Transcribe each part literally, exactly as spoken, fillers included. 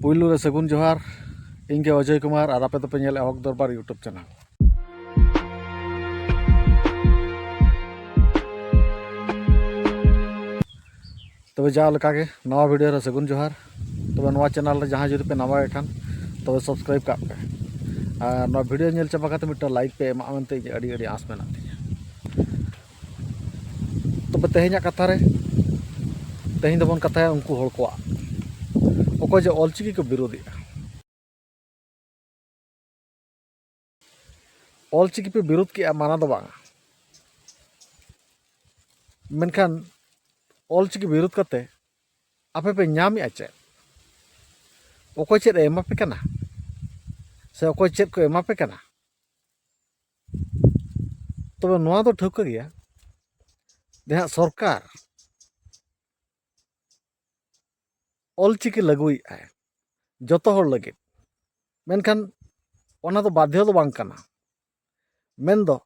ᱯᱩᱭᱞᱩ ᱨᱮ ᱥᱟᱹᱜᱩᱱ ᱡᱚᱦᱟᱨ᱾ ᱤᱧ ᱜᱮ ᱚᱡᱚᱭ ᱠᱩᱢᱟᱨ ᱟᱨ ᱟᱯᱮ ᱫᱚᱯᱮ ᱧᱮᱞᱮᱫᱼᱟ ᱦᱚᱠ ᱫᱚᱨᱵᱟᱨ YouTube channel᱾ ᱛᱚᱵᱮ ᱡᱟᱣ ᱞᱮᱠᱟᱜᱮ ᱱᱟᱣᱟ video ᱨᱮ ᱥᱟᱹᱜᱩᱱ ᱡᱚᱦᱟᱨ᱾ ᱛᱚᱵᱮ ᱱᱚᱣᱟ channel ᱨᱮ ᱡᱟᱦᱟᱸᱭ ᱡᱩᱫᱤ ᱯᱮ ᱱᱟᱣᱟ ᱜᱮ ᱠᱷᱟᱱ ᱛᱚᱵᱮ subscribe ᱠᱟᱜ ᱯᱮ᱾ ᱟᱨ ᱱᱚᱣᱟ video ᱧᱮᱞ ᱪᱟᱵᱟ ᱠᱟᱛᱮ ᱢᱤᱫᱴᱟᱝ like ᱯᱮ ᱮᱢᱟᱜᱼᱟ ᱢᱮᱱᱛᱮ ᱤᱧᱟᱹᱜ ᱟᱹᱰᱤ ᱟᱹᱰᱤ ᱟᱸᱥ ᱢᱮᱱᱟᱜ ᱛᱤᱧᱟᱹ᱾ ᱛᱚᱵᱮ ᱛᱮᱦᱮᱧᱟᱜ ᱠᱟᱛᱷᱟ ᱨᱮ, ᱛᱮᱦᱮᱧ ᱫᱚᱵᱚᱱ ᱠᱟᱛᱷᱟᱭᱟ ᱩᱱᱠᱩ ᱦᱚᱲ ᱠᱚᱣᱟᱜ, ᱚᱠᱚᱭ ᱡᱮ ᱚᱞᱪᱤᱠᱤ ᱠᱚ ᱵᱤᱨᱳᱫᱮᱜᱼᱟ᱾ ᱚᱞᱪᱤᱠᱤ ᱯᱮ ᱵᱤᱨᱳᱫ ᱠᱮᱜᱼᱟ, ᱢᱟᱱᱟ ᱫᱚ ᱵᱟᱝ, ᱢᱮᱱᱠᱷᱟᱱ ᱚᱞᱪᱤᱠᱤ ᱵᱤᱨᱳᱫ ᱠᱟᱛᱮ ᱟᱯᱮ ᱯᱮ ᱧᱟᱢᱮᱜᱼᱟ ᱪᱮᱫ? ᱚᱠᱚᱭ ᱪᱮᱫ ᱮ ᱮᱢᱟ ᱯᱮ ᱠᱟᱱᱟ? ᱥᱮ ᱚᱠᱚᱭ ᱪᱮᱫ ᱠᱚ ᱮᱢᱟ ᱯᱮ ᱠᱟᱱᱟ? ᱛᱚᱵᱮ ᱱᱚᱣᱟ ᱫᱚ ᱴᱷᱟᱹᱣᱠᱟᱹ ᱜᱮᱭᱟ, ᱡᱟᱦᱟᱸ ᱥᱚᱨᱠᱟᱨ ᱚᱞᱪᱤᱠᱤ ᱞᱟᱹᱜᱩᱭᱮᱫᱼᱟᱭ ᱡᱚᱛᱚ ᱦᱚᱲ ᱞᱟᱹᱜᱤᱫ, ᱢᱮᱱᱠᱷᱟᱱ ᱚᱱᱟ ᱫᱚ ᱵᱟᱫᱽᱫᱷᱚ ᱫᱚ ᱵᱟᱝ ᱠᱟᱱᱟ᱾ ᱢᱮᱱᱫᱚ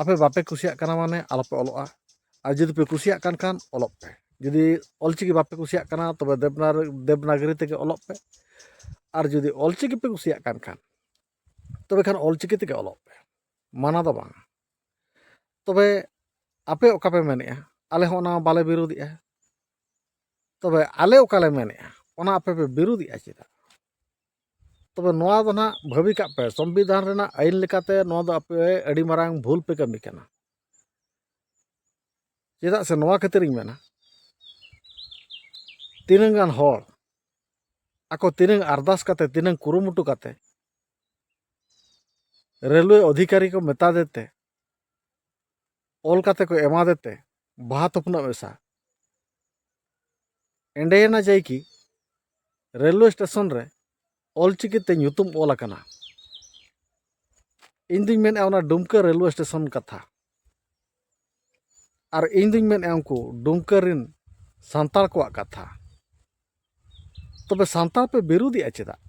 ᱟᱯᱮ ᱵᱟᱯᱮ ᱠᱩᱥᱤᱭᱟᱜ ᱠᱟᱱᱟ ᱢᱟᱱᱮ ᱟᱞᱚᱯᱮ ᱚᱞᱚᱜᱼᱟ, ᱟᱨ ᱡᱩᱫᱤ ᱯᱮ ᱠᱩᱥᱤᱭᱟᱜ ᱠᱟᱱ ᱠᱷᱟᱱ ᱚᱞᱚᱜ ᱯᱮ᱾ ᱡᱩᱫᱤ ᱚᱞᱪᱤᱠᱤ ᱵᱟᱯᱮ ᱠᱩᱥᱤᱭᱟᱜ ᱠᱟᱱᱟ ᱛᱚᱵᱮ ᱫᱮᱵᱽᱱᱟᱨ-, ᱫᱮᱵᱽᱱᱟᱜᱽᱨᱤ ᱛᱮᱜᱮ ᱚᱞᱚᱜ ᱯᱮ, ᱟᱨ ᱡᱩᱫᱤ ᱚᱞᱪᱤᱠᱤ ᱯᱮ ᱠᱩᱥᱤᱭᱟᱜ ᱠᱟᱱ ᱠᱷᱟᱱ ᱛᱚᱵᱮ ᱠᱷᱟᱱ ᱚᱞᱪᱤᱠᱤ ᱛᱮᱜᱮ ᱚᱞᱚᱜ ᱯᱮ, ᱢᱟᱱᱟ ᱫᱚ ᱵᱟᱝ᱾ ᱛᱚᱵᱮ ᱟᱯᱮ ᱚᱠᱟ ᱯᱮ ᱢᱮᱱᱮᱜᱼᱟ? ᱟᱞᱮ ᱦᱚᱸ ᱚᱱᱟ ᱵᱟᱞᱮ ᱵᱤᱨᱳᱫᱮᱜᱼᱟ᱾ ᱛᱚᱵᱮ ᱟᱞᱮ ᱚᱠᱟ ᱞᱮ ᱢᱮᱱᱮᱜᱼᱟ ᱚᱱᱟ ᱟᱯᱮ ᱯᱮ ᱵᱤᱨᱳᱫᱮᱜᱼᱟ ᱪᱮᱫᱟᱜ? ᱛᱚᱵᱮ ᱱᱚᱣᱟ ᱫᱚ ᱱᱟᱦᱟᱜ ᱵᱷᱟᱹᱵᱤ ᱠᱟᱜ ᱯᱮ, ᱥᱚᱝᱵᱤᱫᱷᱟᱱ ᱨᱮᱱᱟᱜ ᱟᱹᱭᱤᱱ ᱞᱮᱠᱟᱛᱮ ᱱᱚᱣᱟ ᱫᱚ ᱟᱯᱮ ᱟᱹᱰᱤ ᱢᱟᱨᱟᱝ ᱵᱷᱩᱞ ᱯᱮ ᱠᱟᱹᱢᱤ ᱠᱟᱱᱟ᱾ ᱪᱮᱫᱟᱜ ᱥᱮ ᱱᱚᱣᱟ ᱠᱷᱟᱹᱛᱤᱨᱤᱧ ᱢᱮᱱᱟ, ᱛᱤᱱᱟᱹᱝ ᱜᱟᱱ ᱦᱚᱲ ᱟᱠᱚ ᱛᱤᱱᱟᱹᱝ ᱟᱨᱫᱟᱥ ᱠᱟᱛᱮ, ᱛᱤᱱᱟᱹᱝ ᱠᱩᱨᱩᱢᱩᱴᱩ ᱠᱟᱛᱮ ᱨᱮᱞᱣᱮ ᱚᱫᱷᱤᱠᱟᱨᱤ ᱠᱚ ᱢᱮᱛᱟ ᱫᱮᱛᱮ, ᱚᱞ ᱠᱟᱛᱮ ᱠᱚ ᱮᱢᱟ ᱫᱮᱛᱮ ᱵᱟᱦᱟ ᱛᱷᱩᱯᱱᱟᱹᱜ ᱢᱮᱥᱟ᱾ ᱮᱸᱰᱮᱭᱮᱱᱟ ᱡᱟᱭᱠᱤ ᱨᱮᱞᱣᱮ ᱥᱴᱮᱥᱚᱱ ᱨᱮ ᱚᱞᱪᱤᱠᱤ ᱛᱮ ᱧᱩᱛᱩᱢ ᱚᱞ ᱟᱠᱟᱱᱟ᱾ ᱤᱧ ᱫᱩᱧ ᱢᱮᱱᱮᱫᱼᱟ ᱚᱱᱟ ᱰᱩᱢᱠᱟᱹ ᱨᱮᱞᱣᱮ ᱥᱴᱮᱥᱚᱱ ᱠᱟᱛᱷᱟ, ᱟᱨ ᱤᱧ ᱫᱩᱧ ᱢᱮᱱᱮᱫᱼᱟ ᱩᱱᱠᱩ ᱰᱩᱢᱠᱟᱹ ᱨᱮᱱ ᱥᱟᱱᱛᱟᱲ ᱠᱚᱣᱟᱜ ᱠᱟᱛᱷᱟ᱾ ᱛᱚᱵᱮ ᱥᱟᱱᱛᱟᱲ ᱯᱮ ᱵᱤᱨᱩᱫᱮᱜᱼᱟ ᱪᱮᱫᱟᱜ?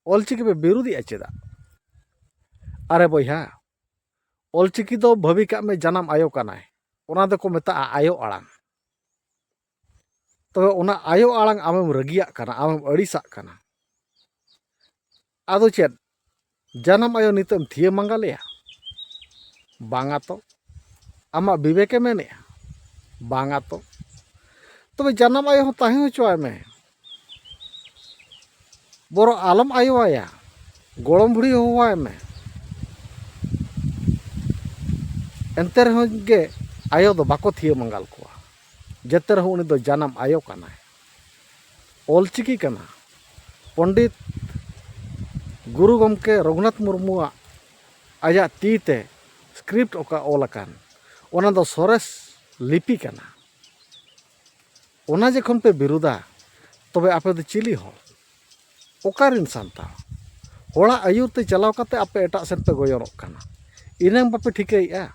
ᱚᱞᱪᱤᱠᱤ ᱯᱮ ᱵᱤᱨᱩᱫᱮᱜᱼᱟ ᱪᱮᱫᱟᱜ? ᱟᱨᱮ ᱵᱚᱭᱦᱟ, ᱚᱞᱪᱤᱠᱤ ᱫᱚ ᱵᱷᱟᱹᱵᱤ ᱠᱟᱜ ᱢᱮ ᱡᱟᱱᱟᱢ ᱟᱭᱳ ᱠᱟᱱᱟᱭ, ᱚᱱᱟ ᱫᱚᱠᱚ ᱢᱮᱛᱟᱜᱼᱟ ᱟᱭᱳ ᱟᱲᱟᱝ᱾ ᱛᱚᱵᱮ ᱚᱱᱟ ᱟᱭᱳ ᱟᱲᱟᱝ ᱟᱢᱮᱢ ᱨᱟᱹᱜᱤᱭᱟᱜ ᱠᱟᱱᱟ, ᱟᱢᱮᱢ ᱟᱹᱲᱤᱥᱟᱜ ᱠᱟᱱᱟ᱾ ᱟᱫᱚ ᱪᱮᱫ, ᱡᱟᱱᱟᱢ ᱟᱭᱳ ᱱᱤᱛᱚᱜ ᱮᱢ ᱛᱷᱤᱭᱟᱹ ᱢᱟᱸᱜᱟᱞᱮᱭᱟ? ᱵᱟᱝᱟ ᱛᱚ᱾ ᱟᱢᱟᱜ ᱵᱤᱵᱮᱠᱮ ᱢᱮᱱᱮᱜᱼᱟ? ᱵᱟᱝᱟ ᱛᱚ᱾ ᱛᱚᱵᱮ ᱡᱟᱱᱟᱢ ᱟᱭᱳ ᱦᱚᱸ ᱛᱟᱦᱮᱸ ᱦᱚᱪᱚᱣᱟᱭ ᱢᱮ, ᱵᱚᱨᱚ ᱟᱞᱚᱢ ᱟᱭᱳᱣᱟᱭᱟ, ᱜᱚᱲᱚᱢ ᱵᱩᱲᱦᱤ ᱦᱚᱦᱚᱣᱟᱭ ᱢᱮ᱾ ᱮᱱᱛᱮ ᱨᱮᱦᱚᱸ ᱜᱮ ᱟᱭᱳ ᱫᱚ ᱵᱟᱠᱚ ᱛᱷᱤᱭᱟᱹ ᱢᱟᱸᱜᱟᱞ ᱠᱚᱣᱟ, ᱡᱮᱛᱮ ᱨᱮᱦᱚᱸ ᱩᱱᱤ ᱫᱚ ᱡᱟᱱᱟᱢ ᱟᱭᱳ ᱠᱟᱱᱟᱭ᱾ ᱚᱞᱪᱤᱠᱤ ᱠᱟᱱᱟ, ᱯᱚᱱᱰᱤᱛ ᱜᱩᱨᱩ ᱜᱚᱢᱠᱮ ᱨᱚᱜᱷᱩᱱᱟᱛᱷ ᱢᱩᱨᱢᱩᱣᱟᱜ ᱟᱡᱟᱜ ᱛᱤ ᱛᱮ ᱥᱠᱨᱤᱯᱴ ᱚᱠᱟ ᱚᱞ ᱟᱠᱟᱱ, ᱚᱱᱟ ᱫᱚ ᱥᱚᱨᱮᱥ ᱞᱤᱯᱤ ᱠᱟᱱᱟ᱾ ᱚᱱᱟ ᱡᱚᱠᱷᱚᱱ ᱯᱮ ᱵᱤᱨᱩᱫᱟ, ᱛᱚᱵᱮ ᱟᱯᱮ ᱫᱚ ᱪᱤᱞᱤ ᱦᱚᱲ? ᱚᱠᱟᱨᱮᱱ ᱥᱟᱱᱛᱟᱲ? ᱦᱚᱲᱟᱜ ᱟᱹᱭᱩᱨ ᱛᱮ ᱪᱟᱞᱟᱣ ᱠᱟᱛᱮ ᱟᱯᱮ ᱮᱴᱟᱜ ᱥᱮᱱ ᱯᱮ ᱜᱚᱭᱚᱱᱚᱜ ᱠᱟᱱᱟ᱾ ᱤᱱᱟᱹᱝ ᱵᱟᱯᱮ ᱴᱷᱤᱠᱟᱹᱭᱮᱫᱼᱟ?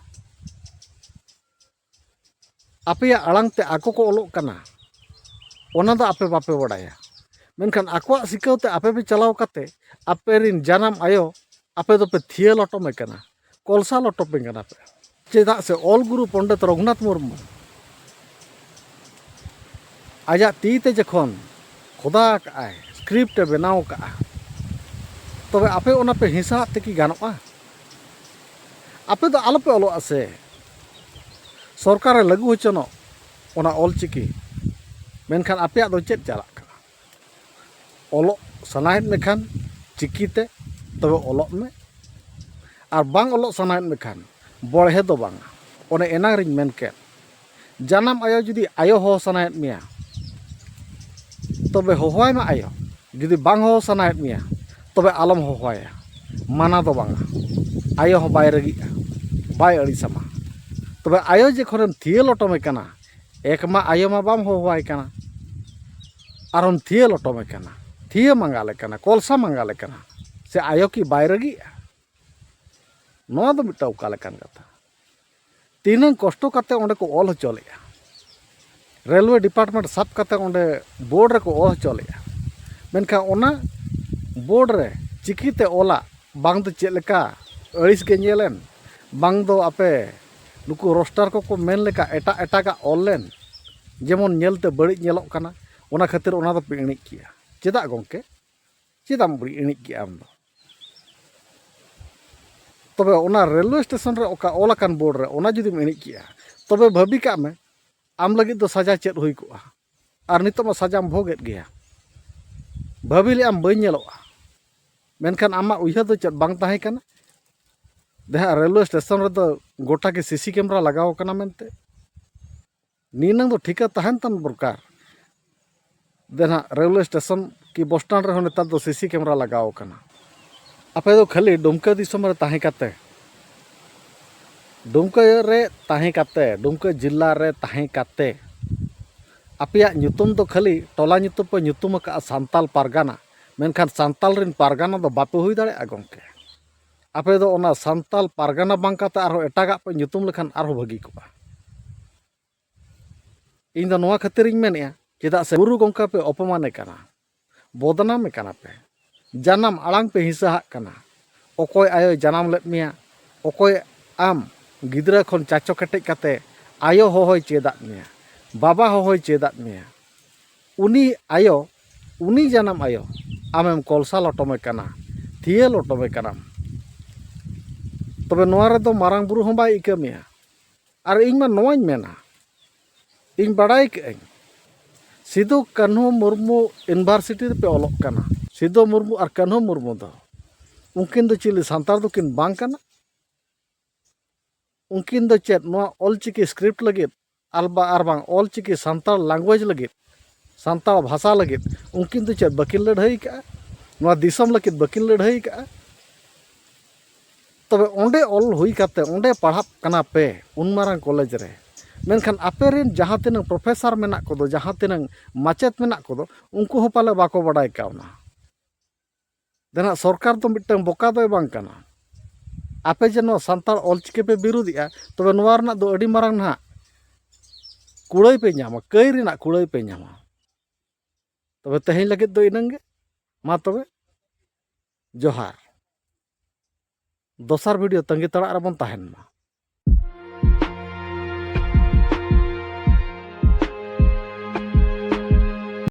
ᱟᱯᱮᱭᱟᱜ ᱟᱲᱟᱝ ᱛᱮ ᱟᱠᱚ ᱠᱚ ᱚᱞᱚᱜ ᱠᱟᱱᱟ, ᱚᱱᱟ ᱫᱚ ᱟᱯᱮ ᱵᱟᱯᱮ ᱵᱟᱲᱟᱭᱟ᱾ ᱢᱮᱱᱠᱷᱟᱱ ᱟᱠᱚᱣᱟᱜ ᱥᱤᱠᱟᱹᱣ ᱛᱮ ᱟᱯᱮ ᱯᱮ ᱪᱟᱞᱟᱣ ᱠᱟᱛᱮ ᱟᱯᱮ ᱨᱮᱱ ᱡᱟᱱᱟᱢ ᱟᱭᱳ ᱟᱯᱮ ᱫᱚᱯᱮ ᱛᱷᱤᱭᱟᱹ ᱞᱚᱴᱚᱢᱮ ᱠᱟᱱᱟ, ᱠᱚᱞᱥᱟ ᱞᱚᱴᱚᱢᱮ ᱠᱟᱱᱟ ᱯᱮ᱾ ᱪᱮᱫᱟᱜ ᱥᱮ ᱚᱞ ᱜᱩᱨᱩ ᱯᱚᱱᱰᱤᱛ ᱨᱚᱜᱷᱩᱱᱟᱛᱷ ᱢᱩᱨᱢᱩ ᱟᱡᱟᱜ ᱛᱤ ᱛᱮ ᱡᱚᱠᱷᱚᱱ ᱠᱷᱚᱫᱟ ᱟᱠᱟᱫᱼᱟᱭ, ᱥᱠᱨᱤᱯᱴ ᱮ ᱵᱮᱱᱟᱣ ᱟᱠᱟᱫᱼᱟ, ᱛᱚᱵᱮ ᱟᱯᱮ ᱚᱱᱟ ᱯᱮ ᱦᱤᱸᱥᱟᱣᱟᱜ ᱛᱮᱠᱤ ᱜᱟᱱᱚᱜᱼᱟ? ᱟᱯᱮ ᱫᱚ ᱟᱞᱚᱯᱮ ᱚᱞᱚᱜᱼᱟ ᱥᱮ, ᱥᱚᱨᱠᱟᱨᱮ ᱞᱟᱹᱜᱩ ᱦᱚᱪᱚᱱᱚᱜ ᱚᱱᱟ ᱚᱞ ᱪᱤᱠᱤ᱾ ᱢᱮᱱᱠᱷᱟᱱ ᱟᱯᱮᱭᱟᱜ ᱫᱚ ᱪᱮᱫ ᱪᱟᱞᱟᱜ ᱠᱟᱱᱟ? ᱚᱞᱚᱜ ᱥᱟᱱᱟᱭᱮᱫ ᱢᱮᱠᱷᱟᱱ ᱪᱤᱠᱤᱛᱮ, ᱛᱚᱵᱮ ᱚᱞᱚᱜ ᱢᱮ᱾ ᱟᱨ ᱵᱟᱝ ᱚᱞᱚᱜ ᱥᱟᱱᱟᱭᱮᱫ ᱢᱮᱠᱷᱟᱱ ᱵᱚᱲᱦᱮ ᱫᱚ ᱵᱟᱝᱟ᱾ ᱚᱱᱮ ᱮᱱᱟᱝ ᱨᱤᱧ ᱢᱮᱱ ᱠᱮᱫ, ᱡᱟᱱᱟᱢ ᱟᱭᱳ ᱡᱩᱫᱤ ᱟᱭᱳ ᱦᱚᱦᱚ ᱥᱟᱱᱟᱭᱮᱫ ᱢᱮᱭᱟ, ᱛᱚᱵᱮ ᱦᱚᱦᱚᱣᱟᱭ ᱢᱮ ᱟᱭᱳ᱾ ᱡᱩᱫᱤ ᱵᱟᱝ ᱦᱚᱦᱚ ᱥᱟᱱᱟᱭᱮᱫ ᱢᱮᱭᱟ, ᱛᱚᱵᱮ ᱟᱞᱚᱢ ᱦᱚᱦᱚᱣᱟᱭᱟ᱾ ᱢᱟᱱᱟ ᱫᱚ ᱵᱟᱝᱟ, ᱟᱭᱳ ᱦᱚᱸ ᱵᱟᱭ ᱨᱟᱹᱜᱤᱜᱼᱟ, ᱵᱟᱭ ᱟᱹᱲᱤᱥᱟᱢᱟ᱾ ᱛᱚᱵᱮ ᱟᱭᱳ ᱡᱚᱠᱷᱚᱱᱮᱢ ᱛᱷᱤᱭᱟᱹ ᱞᱚᱴᱚᱢᱮ ᱠᱟᱱᱟ, ᱮᱠ ᱢᱟ ᱟᱭᱳ ᱢᱟ ᱵᱟᱢ ᱦᱚᱦᱚᱣᱟᱭ ᱠᱟᱱᱟ, ᱟᱨᱦᱚᱸᱢ ᱛᱷᱤᱭᱟᱹ ᱞᱚᱴᱚᱢᱮ ᱠᱟᱱᱟ, ᱛᱷᱤᱭᱟᱹ ᱢᱟᱸᱜᱟᱞᱮ ᱠᱟᱱᱟ, ᱠᱚᱞᱥᱟ ᱢᱟᱸᱜᱟᱞᱮ ᱠᱟᱱᱟ᱾ ᱥᱮ ᱟᱭᱳ ᱠᱤ ᱵᱟᱭ ᱨᱟᱹᱜᱤᱜᱼᱟ? ᱱᱚᱣᱟ ᱫᱚ ᱢᱤᱫᱴᱟᱝ ᱚᱠᱟ ᱞᱮᱠᱟᱱ ᱠᱟᱛᱷᱟ? ᱛᱤᱱᱟᱹᱝ ᱠᱚᱥᱴᱚ ᱠᱟᱛᱮ ᱚᱸᱰᱮ ᱠᱚ ᱚᱞ ᱦᱚᱪᱚ ᱞᱮᱫᱼᱟ, ᱨᱮᱞᱣᱮ ᱰᱤᱯᱟᱨᱴᱢᱮᱱᱴ ᱥᱟᱵ ᱠᱟᱛᱮ ᱚᱸᱰᱮ ᱵᱳᱨᱰ ᱨᱮᱠᱚ ᱚᱞ ᱦᱚᱪᱚ ᱞᱮᱫᱼᱟ, ᱢᱮᱱᱠᱷᱟᱱ ᱚᱱᱟ ᱵᱳᱨᱰ ᱨᱮ ᱪᱤᱠᱤᱛᱮ ᱚᱞᱟᱜ ᱵᱟᱝ ᱫᱚ ᱪᱮᱫ ᱞᱮᱠᱟ ᱟᱹᱲᱤᱥ ᱜᱮ ᱧᱮᱞᱮᱱ, ᱵᱟᱝ ᱫᱚ ᱟᱯᱮ ᱱᱩᱠᱩ ᱨᱳᱥᱴᱟᱨ ᱠᱚᱠᱚ ᱢᱮᱱ ᱞᱮᱠᱟ ᱮᱴᱟᱜ ᱮᱴᱟᱜᱟᱜ ᱚᱞ ᱞᱮᱱ, ᱡᱮᱢᱚᱱ ᱧᱮᱞᱛᱮ ᱵᱟᱹᱲᱤᱡ ᱧᱮᱞᱚᱜ ᱠᱟᱱᱟ, ᱚᱱᱟ ᱠᱷᱟᱹᱛᱤᱨ ᱚᱱᱟ ᱫᱚᱯᱮ ᱤᱬᱤᱡ ᱠᱮᱜᱼᱟ᱾ ᱪᱮᱫᱟᱜ ᱜᱚᱢᱠᱮ? ᱪᱮᱫᱟᱜ ᱮᱢ ᱤᱬᱤᱡ ᱠᱮᱜᱼᱟ ᱟᱢ ᱫᱚ? ᱛᱚᱵᱮ ᱚᱱᱟ ᱨᱮᱞᱣᱮ ᱥᱴᱮᱥᱚᱱ ᱨᱮ ᱚᱠᱟ ᱚᱞ ᱟᱠᱟᱱ ᱵᱳᱨᱰ ᱨᱮ, ᱚᱱᱟ ᱡᱩᱫᱤᱢ ᱤᱬᱤᱡ ᱠᱮᱜᱼᱟ, ᱛᱚᱵᱮ ᱵᱷᱟᱹᱵᱤ ᱠᱟᱜ ᱢᱮ, ᱟᱢ ᱞᱟᱹᱜᱤᱫ ᱫᱚ ᱥᱟᱡᱟ ᱪᱮᱫ ᱦᱩᱭ ᱠᱚᱜᱼᱟ? ᱟᱨ ᱱᱤᱛᱚᱜ ᱢᱟ ᱥᱟᱡᱟᱢ ᱵᱷᱳᱜᱮᱫ ᱜᱮᱭᱟ᱾ ᱵᱷᱟᱹᱵᱤ ᱞᱮᱜᱼᱟᱢ ᱵᱟᱹᱧ ᱧᱮᱞᱚᱜᱼᱟ, ᱢᱮᱱᱠᱷᱟᱱ ᱟᱢᱟᱜ ᱩᱭᱦᱟᱹᱨ ᱫᱚ ᱪᱮᱫ ᱵᱟᱝ ᱛᱟᱦᱮᱸ ᱠᱟᱱᱟ? ᱡᱟᱦᱟᱸ ᱨᱮᱞᱣᱮ ᱥᱴᱮᱥᱚᱱ ᱨᱮᱫᱚ ᱜᱚᱴᱟ ᱜᱮ ᱥᱤᱥᱤ ᱠᱮᱢᱮᱨᱟ ᱞᱟᱜᱟᱣ ᱟᱠᱟᱱᱟ ᱢᱮᱱᱛᱮ᱾ ᱱᱤᱱᱟᱹᱝ ᱫᱚ ᱴᱷᱤᱠᱟᱹ ᱛᱟᱦᱮᱱ ᱛᱟᱢ ᱫᱚᱨᱠᱟᱨ᱾ ᱫᱮ ᱱᱟᱦᱟᱜ ᱨᱮᱞᱣᱮ ᱥᱴᱮᱥᱚᱱ ᱠᱤ ᱵᱚᱥ ᱥᱴᱮᱱᱰ ᱨᱮᱦᱚᱸ ᱱᱮᱛᱟᱨ ᱫᱚ ᱥᱤᱥᱤ ᱠᱮᱢᱮᱨᱟ ᱞᱟᱜᱟᱣ ᱟᱠᱟᱱᱟ᱾ ᱟᱯᱮ ᱫᱚ ᱠᱷᱟᱹᱞᱤ ᱰᱩᱢᱠᱟᱹ ᱫᱤᱥᱚᱢ ᱨᱮ ᱛᱟᱦᱮᱸ ᱠᱟᱛᱮ, ᱰᱩᱢᱠᱟᱹ ᱨᱮ ᱛᱟᱦᱮᱸ ᱠᱟᱛᱮ, ᱰᱩᱢᱠᱟᱹ ᱡᱤᱞᱟ ᱨᱮ ᱛᱟᱦᱮᱸ ᱠᱟᱛᱮ, ᱟᱯᱮᱭᱟᱜ ᱧᱩᱛᱩᱢ ᱫᱚ ᱠᱷᱟᱹᱞᱤ ᱴᱚᱞᱟ ᱧᱩᱛᱩᱢ ᱯᱮ ᱧᱩᱛᱩᱢ ᱟᱠᱟᱫᱼᱟ ᱥᱟᱱᱛᱟᱞ ᱯᱟᱨᱜᱟᱱᱟ, ᱢᱮᱱᱠᱷᱟᱱ ᱥᱟᱱᱛᱟᱞ ᱨᱮᱱ ᱯᱟᱨᱜᱟᱱᱟ ᱫᱚ ᱵᱟᱯᱮ ᱦᱩᱭ ᱫᱟᱲᱮᱭᱟᱜᱼᱟ ᱜᱚᱢᱠᱮ᱾ ᱟᱯᱮ ᱫᱚ ᱚᱱᱟ ᱥᱟᱱᱛᱟᱞ ᱯᱟᱨᱜᱟᱱᱟ ᱵᱟᱝ ᱠᱟᱛᱮ ᱟᱨᱦᱚᱸ ᱮᱴᱟᱜᱟᱜ ᱯᱮ ᱧᱩᱛᱩᱢ ᱞᱮᱠᱷᱟᱱ ᱟᱨᱦᱚᱸ ᱵᱷᱟᱹᱜᱤ ᱠᱚᱜᱼᱟ᱾ ᱤᱧ ᱫᱚ ᱱᱚᱣᱟ ᱠᱷᱟᱹᱛᱤᱨᱤᱧ ᱢᱮᱱᱮᱫᱼᱟ, ᱪᱮᱫᱟᱜ ᱥᱮ ᱜᱩᱨᱩ ᱜᱚᱢᱠᱮ ᱯᱮ ᱚᱯᱚᱢᱟᱱᱮ ᱠᱟᱱᱟ, ᱵᱚᱫᱱᱟᱢᱮ ᱠᱟᱱᱟ ᱯᱮ, ᱡᱟᱱᱟᱢ ᱟᱲᱟᱝ ᱯᱮ ᱦᱤᱸᱥᱟᱹᱦᱟᱜ ᱠᱟᱱᱟ᱾ ᱚᱠᱚᱭ ᱟᱭᱳᱭ ᱡᱟᱱᱟᱢ ᱞᱮᱫ ᱢᱮᱭᱟ? ᱚᱠᱚᱭ ᱟᱢ ᱜᱤᱫᱽᱨᱟᱹ ᱠᱷᱚᱱ ᱪᱟᱪᱚ ᱠᱮᱴᱮᱡ ᱠᱟᱛᱮ ᱟᱭᱳ ᱦᱚᱦᱚᱭ ᱪᱮᱫᱟᱜ ᱢᱮᱭᱟ, ᱵᱟᱵᱟ ᱦᱚᱦᱚᱭ ᱪᱮᱫᱟᱜ ᱢᱮᱭᱟ? ᱩᱱᱤ ᱟᱭᱳ, ᱩᱱᱤ ᱡᱟᱱᱟᱢ ᱟᱭᱳ ᱟᱢᱮᱢ ᱠᱚᱞᱥᱟ ᱞᱚᱴᱚᱢᱮ ᱠᱟᱱᱟ, ᱛᱷᱤᱭᱟᱹ ᱞᱚᱴᱚᱢᱮ ᱠᱟᱱᱟᱢ᱾ ᱛᱚᱵᱮ ᱱᱚᱣᱟ ᱨᱮᱫᱚ ᱢᱟᱨᱟᱝ ᱵᱩᱨᱩ ᱦᱚᱸ ᱵᱟᱭ ᱤᱠᱟᱹ ᱢᱮᱭᱟ᱾ ᱟᱨ ᱤᱧ ᱢᱟ ᱱᱚᱣᱟᱧ ᱢᱮᱱᱟ, ᱤᱧ ᱵᱟᱲᱟᱭ ᱠᱟᱹᱜᱼᱟᱹᱧ, ᱥᱤᱫᱩ ᱠᱟᱹᱱᱦᱩ ᱢᱩᱨᱢᱩ ᱤᱭᱩᱱᱤᱵᱷᱟᱨᱥᱤᱴᱤ ᱨᱮᱯᱮ ᱚᱞᱚᱜ ᱠᱟᱱᱟ᱾ ᱥᱤᱫᱩ ᱢᱩᱨᱢᱩ ᱟᱨ ᱠᱟᱹᱱᱦᱩ ᱢᱩᱨᱢᱩ ᱫᱚ, ᱩᱱᱠᱤᱱ ᱫᱚ ᱪᱤᱞᱤ ᱥᱟᱱᱛᱟᱲ ᱫᱚᱠᱤᱱ ᱵᱟᱝ ᱠᱟᱱᱟ? ᱩᱱᱠᱤᱱ ᱫᱚ ᱪᱮᱫ ᱱᱚᱣᱟ ᱚᱞᱪᱤᱠᱤ ᱥᱠᱨᱤᱯᱴ ᱞᱟᱹᱜᱤᱫ ᱟᱨ ᱵᱟ-, ᱟᱨ ᱵᱟᱝ ᱚᱞᱪᱤᱠᱤ ᱥᱟᱱᱛᱟᱲ ᱞᱮᱝᱜᱩᱭᱮᱡᱽ ᱞᱟᱹᱜᱤᱫ, ᱥᱟᱱᱛᱟᱲ ᱵᱷᱟᱥᱟ ᱞᱟᱹᱜᱤᱫ ᱩᱱᱠᱤᱱ ᱫᱚ ᱪᱮᱫ ᱵᱟᱹᱠᱤᱱ ᱞᱟᱹᱲᱦᱟᱹᱭ ᱠᱟᱜᱼᱟ? ᱱᱚᱣᱟ ᱫᱤᱥᱚᱢ ᱞᱟᱹᱜᱤᱫ ᱵᱟᱹᱠᱤᱱ ᱞᱟᱹᱲᱦᱟᱹᱭ ᱠᱟᱜᱼᱟ? ᱛᱚᱵᱮ ᱚᱸᱰᱮ ᱚᱞ ᱦᱩᱭ ᱠᱟᱛᱮ ᱚᱸᱰᱮ ᱯᱟᱲᱦᱟᱜ ᱠᱟᱱᱟ ᱯᱮ ᱩᱱ ᱢᱟᱨᱟᱝ ᱠᱚᱞᱮᱡᱽ ᱨᱮ, ᱢᱮᱱᱠᱷᱟᱱ ᱟᱯᱮ ᱨᱮᱱ ᱡᱟᱦᱟᱸ ᱛᱤᱱᱟᱹᱜ ᱯᱨᱚᱯᱷᱮᱥᱟᱨ ᱢᱮᱱᱟᱜ ᱠᱚᱫᱚ, ᱡᱟᱦᱟᱸ ᱛᱤᱱᱟᱹᱜ ᱢᱟᱪᱮᱫ ᱢᱮᱱᱟᱜ ᱠᱚᱫᱚ, ᱩᱱᱠᱩ ᱦᱚᱸ ᱯᱟᱞᱮ ᱵᱟᱠᱚ ᱵᱟᱰᱟᱭ ᱠᱟᱣᱱᱟ᱾ ᱫᱮ ᱱᱟᱜ ᱥᱚᱨᱠᱟᱨ ᱫᱚ ᱢᱤᱫᱴᱟᱝ ᱵᱚᱠᱟ ᱫᱚᱭ ᱵᱟᱝ ᱠᱟᱱᱟ᱾ ᱟᱯᱮ ᱡᱮ ᱱᱚᱣᱟ ᱥᱟᱱᱛᱟᱲ ᱚᱞᱪᱤᱠᱤ ᱯᱮ ᱵᱤᱨᱩᱫᱷᱮᱜᱼᱟ, ᱛᱚᱵᱮ ᱱᱚᱣᱟ ᱨᱮᱱᱟᱜ ᱫᱚ ᱟᱹᱰᱤ ᱢᱟᱨᱟᱝ ᱱᱟᱦᱟᱜ ᱠᱩᱲᱟᱹᱭ ᱯᱮ ᱧᱟᱢᱟ, ᱠᱟᱹᱭ ᱨᱮᱱᱟᱜ ᱠᱩᱲᱟᱹᱭ ᱯᱮ ᱧᱟᱢᱟ᱾ ᱛᱚᱵᱮ ᱛᱮᱦᱮᱧ ᱞᱟᱹᱜᱤᱫ ᱫᱚ ᱤᱱᱟᱹᱝ ᱜᱮ᱾ ᱢᱟ ᱛᱚᱵᱮ, ᱡᱚᱦᱟᱨ᱾ ᱫᱚᱥᱟᱨ ᱵᱷᱤᱰᱤᱭᱳ ᱛᱟᱺᱜᱤ ᱛᱟᱲᱟᱜ ᱨᱮᱵᱚᱱ ᱛᱟᱦᱮᱱ ᱢᱟ᱾